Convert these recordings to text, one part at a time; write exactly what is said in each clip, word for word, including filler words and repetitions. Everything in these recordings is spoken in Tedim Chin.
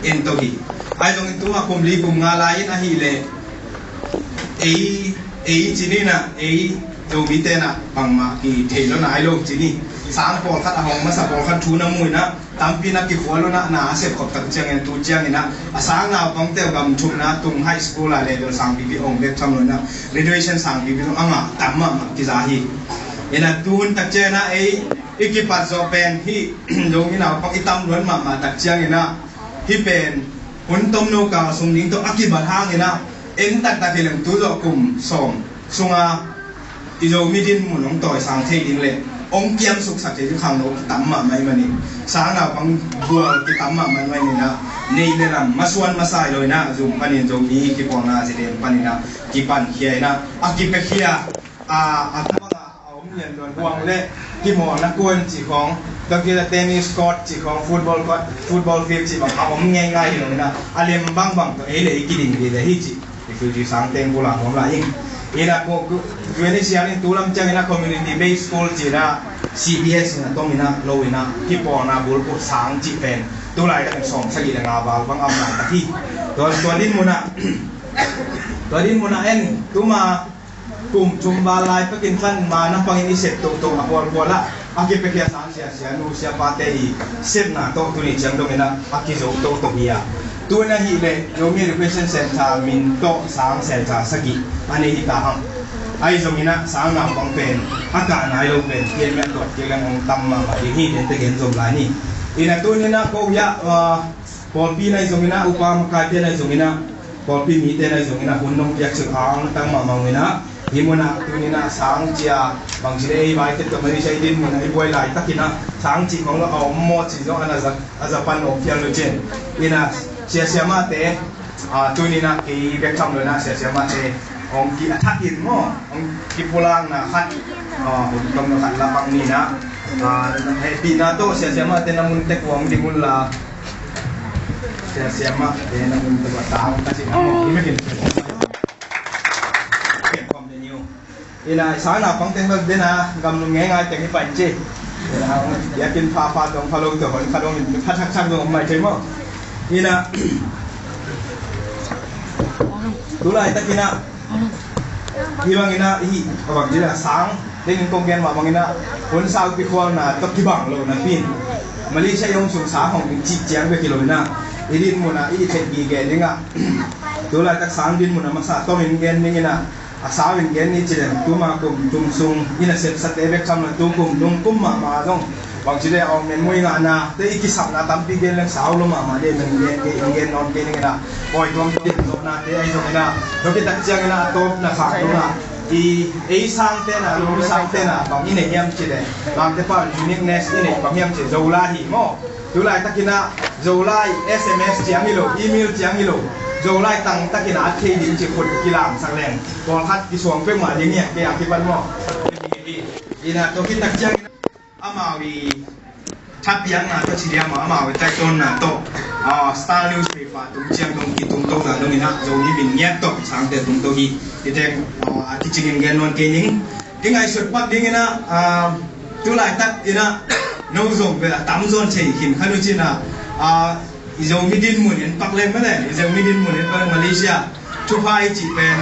en to hi. Ahi zongin tuma kum li kum nga lai-in ahih leh ei, ei ci ni na, ei Zomite na bangmah kithei lo na hi lo ci ni. Sang pawlkhat a hong masa pawlkhat thu na mu-in ah tampi na kikhual lo na, na a sep khop tak ciangin tu ciangin ah a sang naupangte gam thumna tung high school a level sang pipi hong bek tham lo na, graduation sang pipi hong a ngah tam mahmah kiza hi. Ina tu hun tak ciangin ah ei i kipat zawh pen hih Zomi naupang i tam luat mahmah tak ciangin ah hih pen hun tomno kal sung ding tawh a kibat hangin ah en taktak hi leng tu zawh kum sawm sunga i Zomi dinmun hong tawisang thei ding le hong kiamsuksak thei ding khangno tam mahmah ahih manin sang naupang bual kitam mahmah ahih manin ah neih le lam masuan masa hi lo in ah Zoom panin Zomi kipawlna zidem panin ah kipankhia in ah a kipiakhia a, a tawh a om lian luan huang le kimawlna kuan cih khawng, tua kila tennis court cih khawng, football court, football field cih bang a om ngeingai hi lo in ah a lem bangbang tawh ei le ei kiding ding le hi cih refugee sang teng bula nuam lai ing. Ina ko, ko, U N H C R in tu lam ciangin ah community based school cih na C B S in ah tawm in ah lo in ah kipawlna bulphuh sang cih pen tu laitak in sawm sagih le nga val bang a om laitak hi. Tua, tua dinmun ah, tua dinmun ah en tuma kum thum val lai pekin khan ma na pangin i sep toto a hualhual ah a kipiakhia sang sia, sianu siapate i sepna tawh tuni ciang dongin ah a kizo toto hi a. Tu in ahih leh Zomi Education Centre min tawh sang centre sagih a nei hi ta hang. Ahi zongin ah sang naupang pen a kah nai lo pen kianmiat tuat kei leng hong tam mahmah ding hi, den te gen zom lai ni. Ina tuni in ah ko ya, ah, pawlpi na hi zongin ah, upa makaite na hi zongin ah, pawlpi mite na hi zongin ah hun nong piak cil ang tang mahmah ung in ah, hih mun ah tuni in ah sang cia bangci le ei vai tet ka mani cia i dinmun ah i buai laitakin ah sang cih khawng lo a om maw cih zong an a za, a za pan om pial lo cin. Ina sia siamate, ah, tuni in ah kei bek tham lo in ah sia siamate hong ki a thakin maw hong kipulakna khat, ah, hun tomno khat la pang ni in ah, ah, hehpihna tawh sia siamate na mun tek hong ding un la. Sia siamate na mun tek hong tang ka cih na maw. I mekin ina i sang naupang teng bel den a gamlung ngeingai teng i pai ci. Ina biakinn phapha dong pha lo tawh hon kha dong in pha thakthak dong om mai thei maw. Ina tu laitakin ah hih bangin ah hih a bang ci le sang dengin kong gen mah bangin ah hun sau kikhualna tawh kibang lo napi in Malaysia i om sung sang hong ding cih ciang bek hi lo in ah i dinmun ah i theih gige ding ah tu laitak sang dinmun ah masa tomin gen ding in ah a sau in gen ni ci leng tuma kum thum sung i nasepsate bek tham lo tu kum nung kum mahmah zong bangci le a om men mui ngahna te i kisapna tampi gen leng sau lo mahmah le men gen kei in gen nawn kei ning in ah pawi tuam tuam zawhnate ahi zong in ah tua kitak ciangin ah a tawpna khak dong ah i ei sangte na lum sangte na bang i nei hiam ci le bangte pa uniqueness i nei bang hiam ci Zolai hi maw. Tu laitakin ah Zolai S M S ciang hi lo, email ciang hi lo, Zolai tangtakin ah a thei ding ci khut kilangsak leng pawlkhat kisuang peuhmah ding hi a kei a kipan maw. Ina tua kitak ciangin amau i thapiakna tawh ci diam maw, amau i taitawnna tawh, ah, Star Newspaper tung ciang dong kitungto na dongin ah Zomi min ngiat tawh sangte tungto hi. Hi teng, ah, a kicingin gen nawn kei ning. I ngaihsut pak dingin ah, ah, tu laitak in ah no zong vel a tamzaw in thei khin kha nu cin ah, ah, i Zomi dinmun in pak lem mah le, i Zomi dinmun in pak lem Malaysia thupha i cih pen,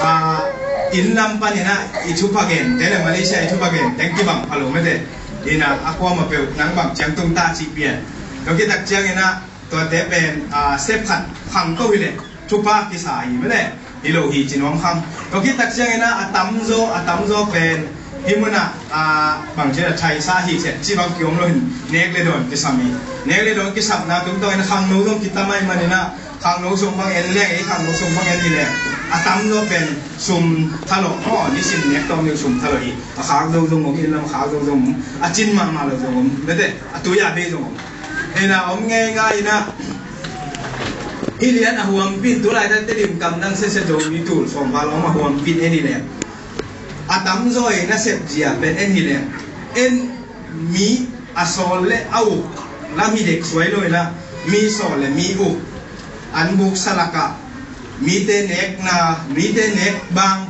ah, inn lam panin ah i thupha gen te le Malaysia i thupha gen teng kibang pha lo mah te. Ina a kuamah peuh nang bang ciang tung ta cih pian. Tua kitak ciangin ah tuate pen, ah, step khat khang ko hi le thupha kisa hi mah le hi lo hi ci nuam khang. Tua kitak ciangin ah a tamzaw, a tamzaw pen hih mun ah, ah, bang ci le thaisa hi chet ci bang kiom lo hin nek le dawn kisam hi. Nek le dawn kisapna tungtawnin khangno zong kitam ahih manin ah khangno sung bang en leng, ei khangno sung bang en hi leng a tamzaw pen sum thalawh maw, nisim nek tawm ding sum thalawh hi. A khak zo zong om, inn lam a khak zo zong om, a cin mahmah lo zong om, mete a tui a bei zong om. Ina om ngeingai ina hih lian a huampi in tu laitak Tedim kam dang sese Zomi tul sawm val om a huampi in en hi leng a tamzaw i nasep zia pen en hi leng en mi a sawl le a uk lam hi dek suai lo ina mi sawl le mi uk an buk salakah mite nekna, mite nek bang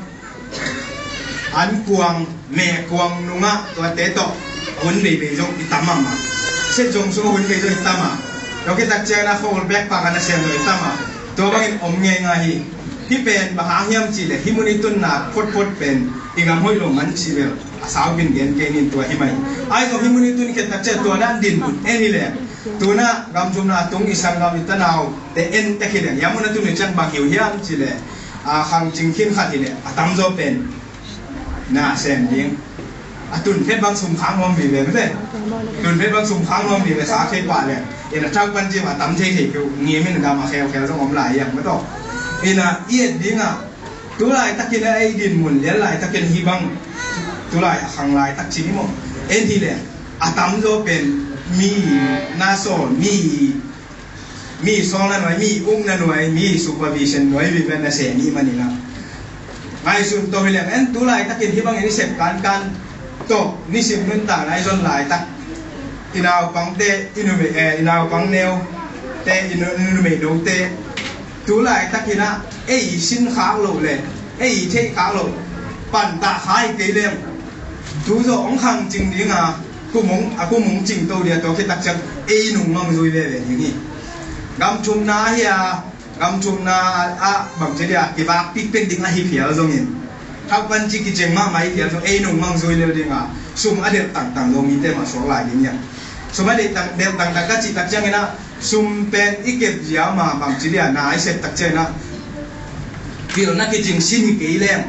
an kuang, me kuang nungah tuate tawh hun veivei zong i tam mahmah. Set zong sung hun vei zong i tam a. Tua khit tak ciangin a khua ul bek pak a nasem lo i tam a, tua bangin om ngeingai hi. Hih pen bang hang hiam cih leh hih mun i tunna photphot pen i gam hoih lo man cih bel a sau pen gen kei ning, tua hi mai. Ahi zong hih mun i tun khit tak ciang tua dan dinmun en hi leh, tu-in a gam thumna tung i sanggam i tanaute en tek hi leh, hih mun a tun i ciang bang hi uh hiam cih leh, a, khang cing khin khat hi leh a tamzaw pen na sem ding. A tun phet bang sum khang nuam vive mate. Tun phet bang sum khang nuam vive, sa khei pah leh. Ina thak pan cim a tam thei thei phiu, ngimin gam a kheukheu zong om lai hiam maw tawh. Ina i et ding a, tu laitakin a ei dinmun lian laitakin hih bang, tu lai a khang laitak ci ni maw. En hi leh a tamzaw pen mi na sawl, mi mi sawlna nuai, mi ukna nuai, mi supervision nuai vive na sem i hih manin a. Ngaihsun to hi leng en, tu laitakin hih bangin i sep kankan tawh nisim nuntakna i zon laitak, i naupangte, i nume, eh, i naupang neute, i nu-, i numei note, tu laitakin a ei sin khak loh leh ei theih khak loh pantah kha hi kei leng, tu zaw hong khang cing ding a, kum hong, a kum hong cing to ding a, tua khit tak ciang ei nung mang zui veve ding hi. Gam thumna ahi a, gam thumna ah bang ci ding a, kivak pikpek ding ahi phial zongin, thak pan ci kicing mahmah ahi phial zong ei nung mang zui lel ding a, sum a delh tangtang lo mite mah suak lai ding hi a. Sum a delh tang, delh tangtang ka cih tak ciangin a, sum pen i kep zia mah bang ci ding a, na i sep tak ciangin a, pilna kicing sin hi kei leng,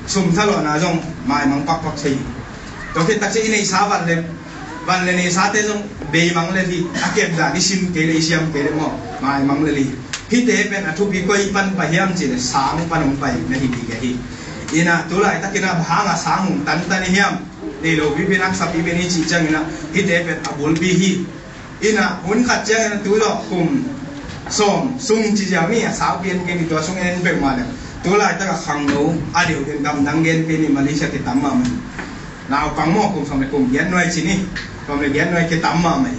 sum thalawhna zong maimang pakpak thei hi. Tua khit tak ciang i neihsa van le, van le neihsate zong beimang lel hi. A kep dan i sin kei leh, i siam kei leh maw, maimang lel hi. Hihte pen a thupi koi pan pah hiam cih leh sang pan hong pai na hi ding hi. Ina tu laitakin a bang hang a sang hong tantan i hiam, nei lo pipi naksa pipi ni cih ciangin a, hihte pen a bulpi hi. Ina hun khat ciangin a tu zaw kum sawm sung ci ziau ni a, sau pian kei ni, tua sung en peuhmah leh tu laitak a khangno a deuh den gamdang gen kei ni, Malaysia kitam mahmah hi. Naupang maw kum sawm le kum giat nuai ci ni, sawm le giat nuai kitam mahmah hi.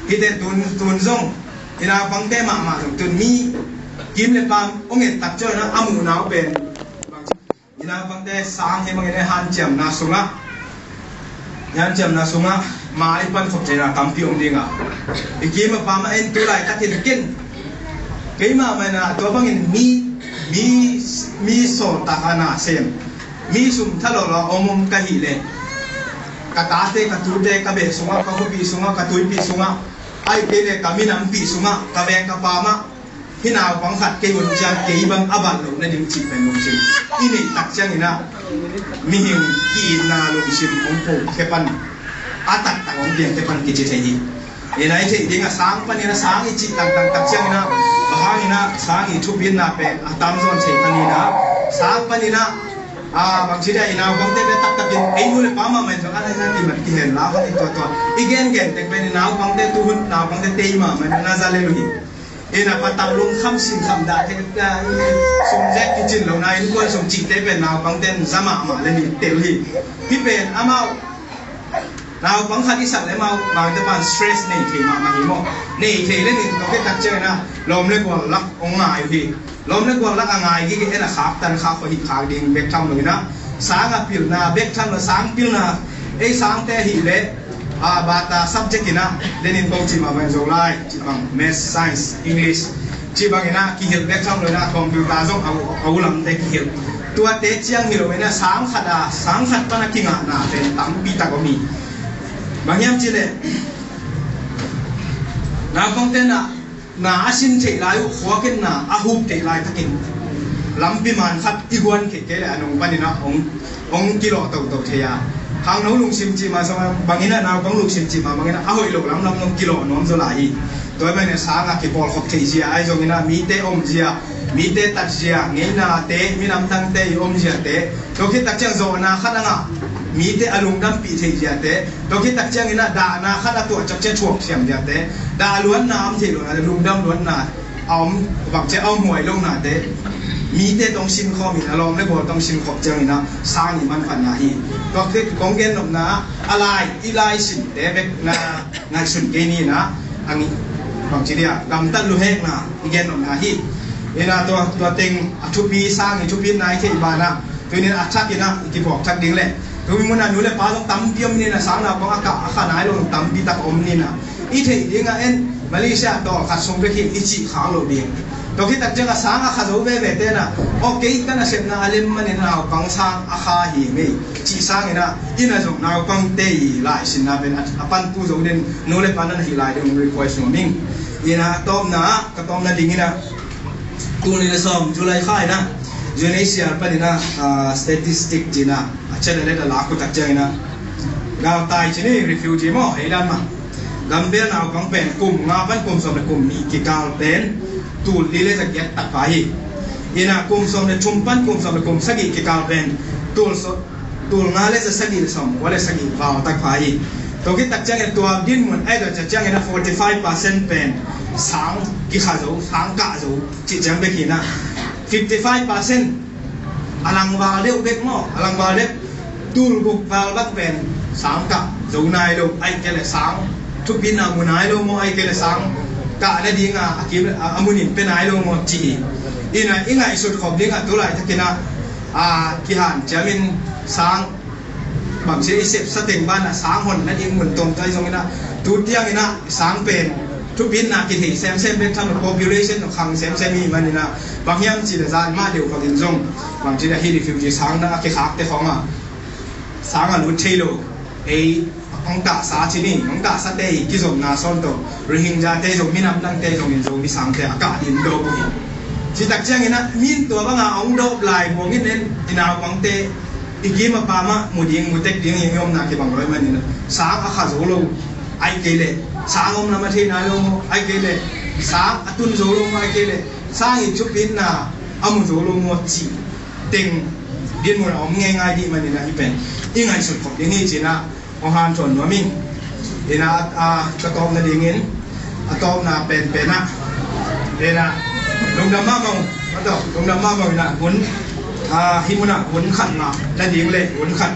Hihte tun, tun zong i naupangte mahmah zong tun mi kim le pam hong et tak ciang a, a muhna uh pen i naupangte sang hi bangin a hanciamna sungah, hanciamna sungah ma i pan khop theihna tampi om ding a, i kim a pam a en tu laitakin ken, keimah mah in a tua bangin mi, mi, mi sawltak a na sem, mi sum thalawh lo a om om ka hih leh, ka tate, ka tute, ka beh sungah, ka khuapih sungah, ka tuipih sungah, ahih kei leh ka minampih sungah, ka veng ka pam ah hih naupang khat kei hun ciang kei bang a bat loh nading cih pen lungsim i neih tak ciangin a, mihing ki-itna lungsim hong pho khia pan, a taktak hong piang khia pan kici thei hi. Ina i theih ding a, sang panin a sang i cih tangtang tak ciangin a, bang hangin a sang i thupitna pen a tamzaw in thei panin a, sang panin a, a, bang ci ding a, i naupangte pen taktakin ei nu le pa mahmah in zong a laina kimat kihen la hong i tuatua i gengen tek pen i naupangte, tuhun naupangte tei mahmah in a na za lel uh hi. Ina patau lungkham sinkham dah thei, ah, sum zek kicin lo na, innkuan sum cihte pen naupangte in za mahmah le ni tel hi. Hih pen amau naupang khat i sak le amau, amaute pan stress nei thei mahmah hi maw. Nei thei le ni, tua khit tak ciangin a lawm le gual lak hong ngai uh hi. Lawm le gual lak a ngai gige en a khaktan khak khua hih khak ding bek tham lo in a, sang a pilna bek tham lo, sang pilna, ei sangte ahih leh, a, bata subject in a, lenin ko cih mah bang, Zolai cih bang, Maths, Science, English cih bangin a kihilh bek tham lo in a, computer zong a, a ulamte kihilh. Tuate ciang hi lo in a, sang khat a, sang khat pan a kingahna pen tampi tak om hi. Bang hiam cih leh naupangte in a na a sin theih lai uh, khuak in na a hup theih laitakin lampi man khat i guan kei kei leh a nung panin a hong, hong kilawh toto thei a. Khangno lungsim cih mah zong bangin a, naupang lungsim cih mah bangin a, a hoih lo lamlam zong kilawh nuam zaw lai hi. Tua ahih manin a sang a kipawlkhop theih zia ahi zongin a, mite om zia, mite tat zia, ngeinate, minamdangte i om ziate, tua khit tak ciang zawhna khat a ngah mite a lungdampih theih ziate, tua khit tak ciangin a dahna khat a tuah ciang thuaksiam ziate, dah luatna a om theih lohnate, lungdam luatna a om, bang ciang a om huai lohnate, mite tawh hong sinkhawm in a, lawm le gual tawh hong sinkhawm ciangin a sang i manphatna hi. Tua khit kong gen nopna a, lai, i lai sinte bek na ngaihsun kei ni in a, a ngi, bang ci ding a, gamtat luhekna i gen nopna hi. Ina tua, tua teng a thupi, sang i thupitna i theih banah, tuni in a thak in a i kipuak thak ding leh, tuni mun a nu le pa zong tampi om ni in a, sang naupang a kah a kha nai lo zong tampi tak om ni in a, i theih ding a en, Malaysia tawh khat sung bek hi i cih khak loh ding. Tua khit tak ciang a sang a kha zo veve te na, aw kei ka nasepna a lem manin naupang sang a kha hi mei cih sangin a inn a zong naupangte i laisinna pen a, a panpih zo den nu le pa na hi lai ding request nuam ing. Ina tawpna ah, ka tawpna dingin a, tul nih le sawm July kha in a, U N H C R panin a, ah, statistic cih in a, a channel et a lak uh tak ciangin a, galtai cih ni refugee maw, hei dan mah. Gambia naupang pen kum nga pan kum sawm le kum nih kikal pen tul li le za giat tak pha hi. Ina kum sawm le thum pan kum sawm le kum sagih kikal pen tul so, tul nga le za sagih le sawm kua le sagih val tak pha hi. Tua khit tak ciangin tua dinmun ai tua ciangin a forty five percent pen sang kikha zo, sang kah zo cih ciang bek hi na. Fifty five percent a langval deuh bek maw, a langval deuh tul guk val bang pen sang kah zo nai lo, ai kei le sang thupitna mu nai lo maw, ai kei le sang kah nading a, a kim a, a munin pe nai lo maw ci hi. Ina i ngaihsut khop ding a tu laitakin a, a kihan ciamin sang bangci i sepsa teng ban a sang hon nading mun tawm tai zongin a, tu tiangin a sang pen thupitna kithei semsem bek tham lo, population lo khang semsem hi manin a, bang hiam cih le zan mah deuh bangin zong bangci le hi refugee sang na a kikhakte khawng a sang a lut thei lo. Ei hong tahsa cih ni, hong tahsate i kizopna sawn tawh Rohingyate zong, minam dangte zongin Zomi sangte a kah ding dawp uh hi. Cih tak ciangin a, min tua banga hong dawp lai buangin en i naupangte i kim a pam ah mu ding, mu tek ding i omna kibang lo ahih manin a, sang a kha zo lo, ai kei le sang om lam a thei nai lo maw, ai kei le sang a tun zo lo maw, ai kei le sang i thupitna a mu zo lo maw cih teng dinmun a om ngeingai dih manin a, hih pen i ngaihsut khop ding hi ci-in a, hong hanthawn nuam ing. Ina a, a, ka tawpna dingin, a tawpna penpen ah, ina lungdam mahmah uh, a tawp lungdam mahmah uh. Ina hun, a, hih mun ah hun khat ngah nading le hun khat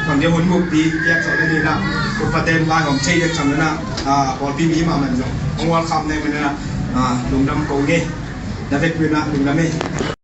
bang dia hun gukpi piak zawh nading a, upaten vai om thei dek tham na, a, pawlpi mi mahmah zong hong welcome na hi manin a, a, lungdam ko ing. Na vekpi un a lungdam hi.